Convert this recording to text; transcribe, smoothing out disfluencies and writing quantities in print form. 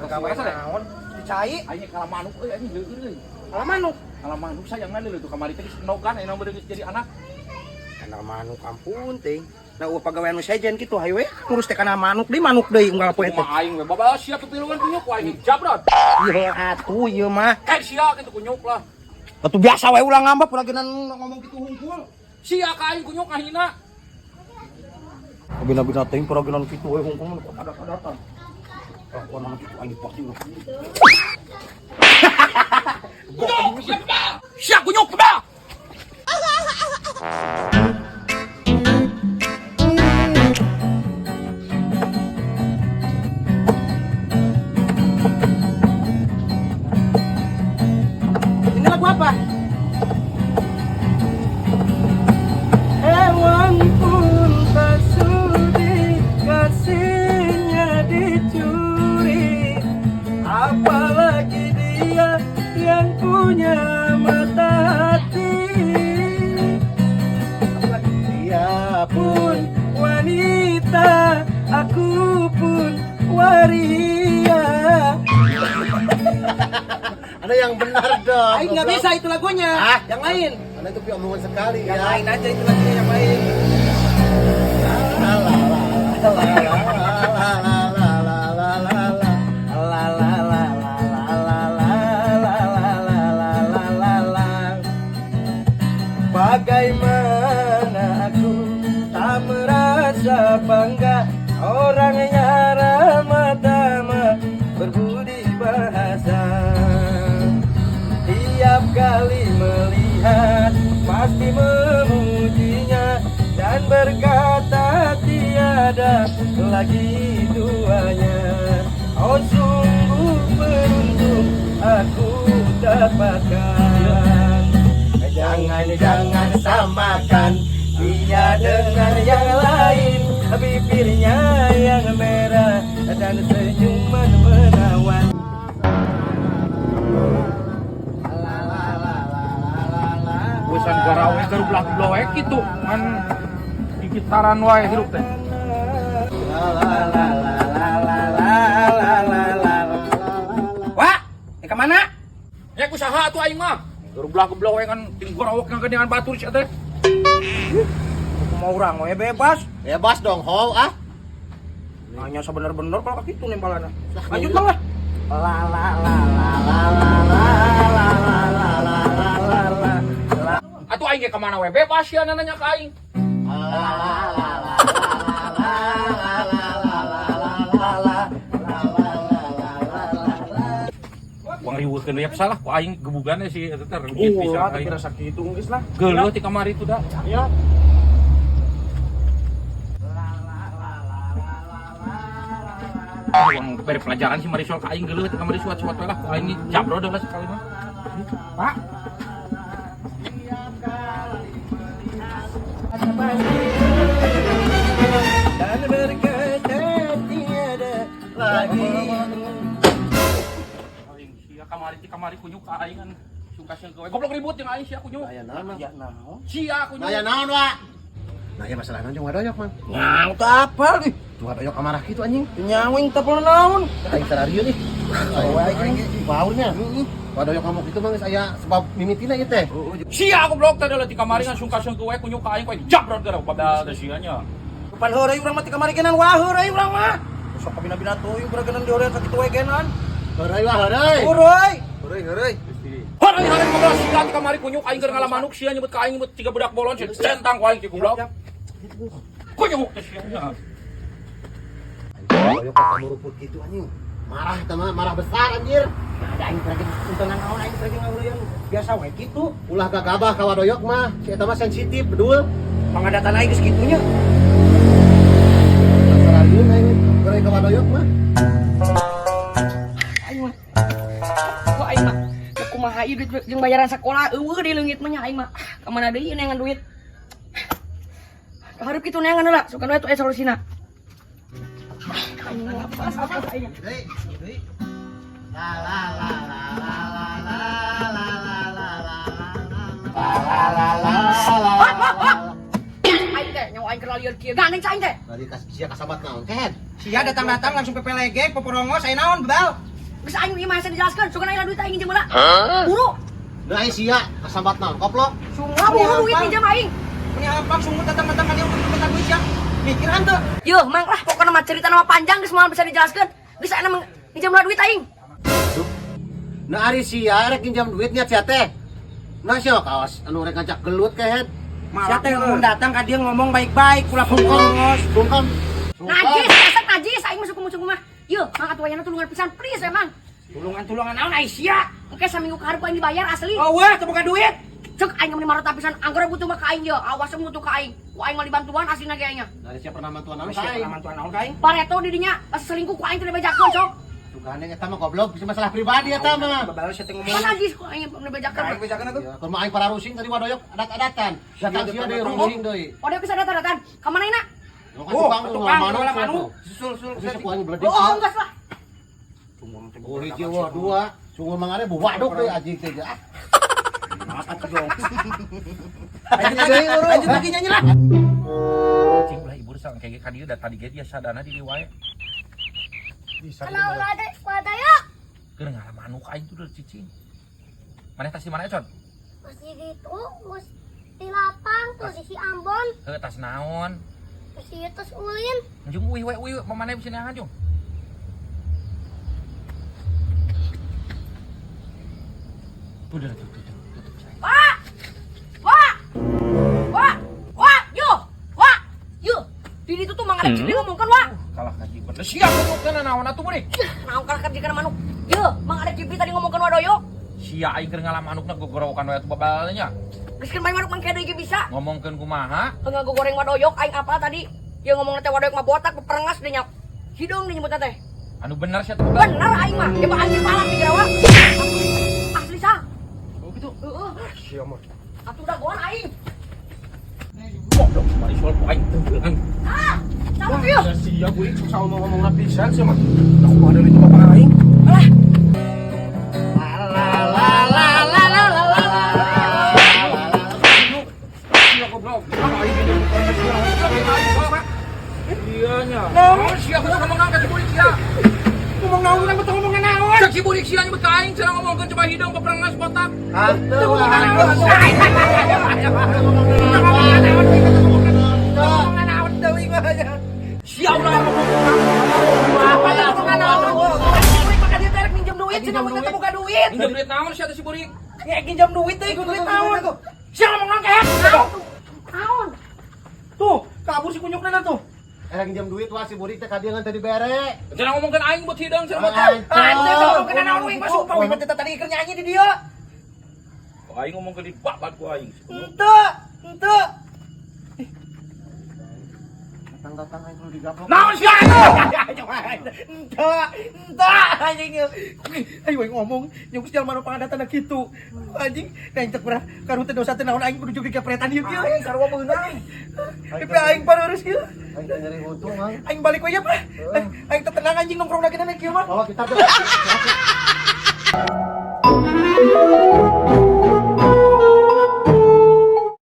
Pagawe naon? Dicai. Aing kalah manuk euy anjing leueur euy. Kalah manuk. Kalah manuk sayangna leueur tuh kamari teh geus nogan ayeuna mah geus jadi anak. Kana manuk ampun ting. Nah, eueuh pagawean nu sejen kitu hayu we. Ngurus teh kana manuk deui unggal poe teh. Kumaha aing we babal sia kepiluan kunyuk ku aing jabrot. Ieu atuh ieu mah. Kayak sia kitu kunyuk lah. Atuh biasa we ulah ngambek ulah geunan ngomong kitu hungkul. Sia ka aing kunyuk ngahina. Bina-bina teuing paragenan kitu we hungkul mah adat-adatan. Kelakuan anak itu aing pasti ulah. Kunyuk sia kebal. Sia kunyuk kebal. Ini lagu apa? Hewan pun tak sudi kasihnya dicuri, apalagi dia yang punya mata hati. Dia pun wanita, aku pun waria. Ada yang benar dong. Aing nggak bisa itu lagunya. Hah? Yang lain. Anda itu punya omongan sekali Yang ya. lain aja itu lagunya yang lain. La la la la la la la la la la. La la la la la la la la la la la la la. Bagaimana aku tak merasa bangga orangnya ramah tamah berbudi bahasa. Tiap kali melihat pasti memujinya dan berkata tiada lagi duanya. Oh sungguh beruntung aku dapatkan. Jangan-jangan samakan dia dengan yang lain, bibirnya yang merah dan senyuman menawan. La la la la la la. Bosan garawe garublak bloek kitu ngan dikitaran wae hirup teh. La la la la la la la la la. Wah, ini kemana? Ya ku saha atuh aing mah. Garublak geblok we kan ting gorawok ngagedean batur sia teh. Aku mau orang we bebas. Bebas dong, hol ah. Nanya sebener-bener kalau kayak gitu nembalannya. Lanjut bang lah. La la la la la la la la la la la la la la. Atuh aing ge ka mana we bebas sia nanya ka aing. La la la la la la la la la la la la la. Uang riweuhkeun we salah ku aing gebugan si eta teh rengkit Oh, pisan tapi aing. rasa gitu geus lah. Geuleuh ti kamari tuh da. Ya. Uang beri pelajaran si Marisol ka aing geuleuh ti kamari suat-suat we lah ku aing jabro lah sekali mah. Pak. Dan berkata tiada lagi. Aing sia kamari ti kamari kunyuk ka aing kan suka sieun we. Goblok ribut jeung aing sia kunyuk. Aya naon? Ya naon? Sia kunyuk. Aya naon, Wak? Nah, ya masalah naon jeung wadoyok, Mang? Nyaw teu apal ih. Tuh wadoyok amarah kitu anjing. Nyawing teu apal naon. Aing sararieun ih. Aing Aing baurnya. Wadoyok ngamuk itu Mang geus aya sebab mimitina ieu teh. Sia goblok teh ti kamari kan sungka sieun we kunyuk ka aing ku aing jabro gara babal teh sia nya. Kapan heureuy urang mah ti kamari genan wah heureuy urang mah. Sok kabina-bina teuing urang genan diorean sakitu we genan. Heureuy wah heureuy. Heureuy. Heureuy heureuy. Heureuy heureuy goblok sia ti kamari kunyuk aing keur ngalamanuk sia nyebut ka aing nyebut tiga budak bolon sia centang ku aing ki goblok. Kunyuk teh sia nya. Wadoyok kok muruput gitu anjing. Marah eta mah, marah besar anjir. Nah, ada aing terakhir untungan naon aing terakhir ngahureuyan biasa we kitu. Ulah gagabah ka wadoyok mah, si eta mah sensitif bedul. Pangadatan aing geus kitunya. Sararieun aing heureuy ka wadoyok mah. Aing mah. Kok aing mah kumaha ieu duit jeung bayaran sekolah eueuh di leungit mah nya aing mah. Ah, ka mana deui neangan duit. Kahareup kitu neangan heula, sukan we tuh aya solusina. Aing mah apa apa aing. Deui, deui. La la la la la la la la la la la la la la la. Aing teh nyawa aing keur lalieur kieu. Gandeng ca aing teh. Tadi sia kasabat naon, Ken? Sia datang-datang langsung pepelegek poporongos aya naon bedal. Geus aing ieu mah hese dijelaskeun, sugan aing duit aing minjem heula. Buru. Da ai sia kasambat naon koplok. Sungut buru duit minjem aing. Ini apa sungut datang-datang ka dieu untuk minta duit sia. Mikir henteu. Yuh, mang lah pokokna mah cerita nama panjang geus moal bisa dijelaskeun. Geus aing mah minjem heula duit aing. Nah ari sia rek minjam duit nya sia teh. Nah sia kawas anu rek ngajak gelut kehed. Sia teh mun datang ka dieu ngomong baik-baik ulah bongos. Sungkem. Najis, dasar najis aing masuk ke mah. Yuh, mang atuh ayana tulungan pisan please emang. Tulungan-tulungan naon ai sia? Oke, saminggu ka hareup aing dibayar asli. Oh wah, teu boga duit. Cek aing meni marota pisan anggar butuh mah ka aing ye. Awas butuh ka aing. Ku aing mah dibantuan aslina ge aing. Dari sia pernah mantuan naon Sia ka aing. pernah mantuan naon ka aing? Pareto di dinya pas selingkuh ku aing teh dibejakeun sok. Sugane eta mah goblok bisa masalah pribadi eta mah. Babal sia teh ngomong. Mana najis ku aing dibejakeun. Aing bejakeun atuh. Ya, kumaha aing para rusing tadi wadoyok adat-adatan. Datang sia deui rusing deui. Oh, dia bisa datang-datang. Ka mana ina? Oh, tukang tukang manu. Susul sul. Susul ku aing bledek. Oh, enggak lah. Oh, hiji wah dua. Sungguh mangare bu waduk deui anjing teh. Ah. Maaf dong. Lanjut lagi, lanjut lagi nyanyi lah. Cing ulah ibu sang kayak ka dieu da tadi ge dia sadana di dieu wae. Kalau ada wadaya Keur ngalamanuk aing tuh cicing. Maneh tas di mana Con? masih gitu, mus di lapang tuh di si Ambon, Heuh tas naon? masih terus ulin. Jung uih we uih maneh bisa neangan jung. Udah tutup tutup tutup saya. Wah! Wah! Wah! Wah! Yo! Wah! Yo! Di ditu tuh mang ada cipli ngomongkeun, Wah. Kalah kaji bener siap ngomongkeun naon atuh beuh. Naon kalah kerja kana manuk. Yo, mang ada cipli tadi ngomongkeun wadoyo. Sia aing keur ngalamanukna gogorowokan we atuh babalnya. Geus keun main manuk mang deui ge bisa. Ngomongkeun kumaha? Heuh goreng wadoyok aing apa tadi? Ye ngomongna teh wadoyok mah botak beperengas deh nya. Hideung deh nyebutna teh. Anu bener sia tuh. Babal. Bener aing mah, dia mah anjing palak di gerawak. Asli sah. Oh gitu. Heeh. Sia mah. Atuh dagoan aing. Goblok Marisol ku aing tenggelan. Ah, cabut yeuh. Ya sia gue sok ngomong-ngomong pisan sia mah. Aku mah dari itu bapak aing. Alah. La la la la la la la la. Sia goblok. Iya nya. Naon sia kudu ngomong naon ka si burik sia? Ngomong naon urang betul ngomong naon. Cek si burik sia nyebut ka aing cenah ngomongkeun coba hideung peperengas botak. Hantu. Ngomong naon deui mah. Sia ulah ngomong. Apa ya ngomong naon? Burik mah ka dieu teh rek minjem duit cenah mun teu boga duit. Minjem duit naon sia teh si burik? Nge minjem duit teh duit naon. Sia ngomong naon kayak? Naon? Tuh, kabur si kunyukna tuh. Eh minjem duit wah si burik teh ka dieu ngan teu dibere. Cenah ngomongkeun aing buat hideung cenah botak. Ah, teu ngomong kena naon uing mah sumpah uing mah teh tadi keur nyanyi di dieu. Ku aing ngomongkeun di babat ku aing. Henteu, henteu. Datang-datang aing kudu digaplok. Naon sia atuh? Henteu, henteu anjing. Ayo aing ngomong, jeung jelema nu pangadatan kitu. Anjing, da cek urang karu teh dosa teh naon aing kudu juga kepretan ieu kieu. Sarua beunang. Tapi aing pareurus kieu. Aing teh nyeri untung aing. Aing balik we ya, Pak. Aing teh tenang anjing nongkrong lagi kieu mah. Bawa kita tuh.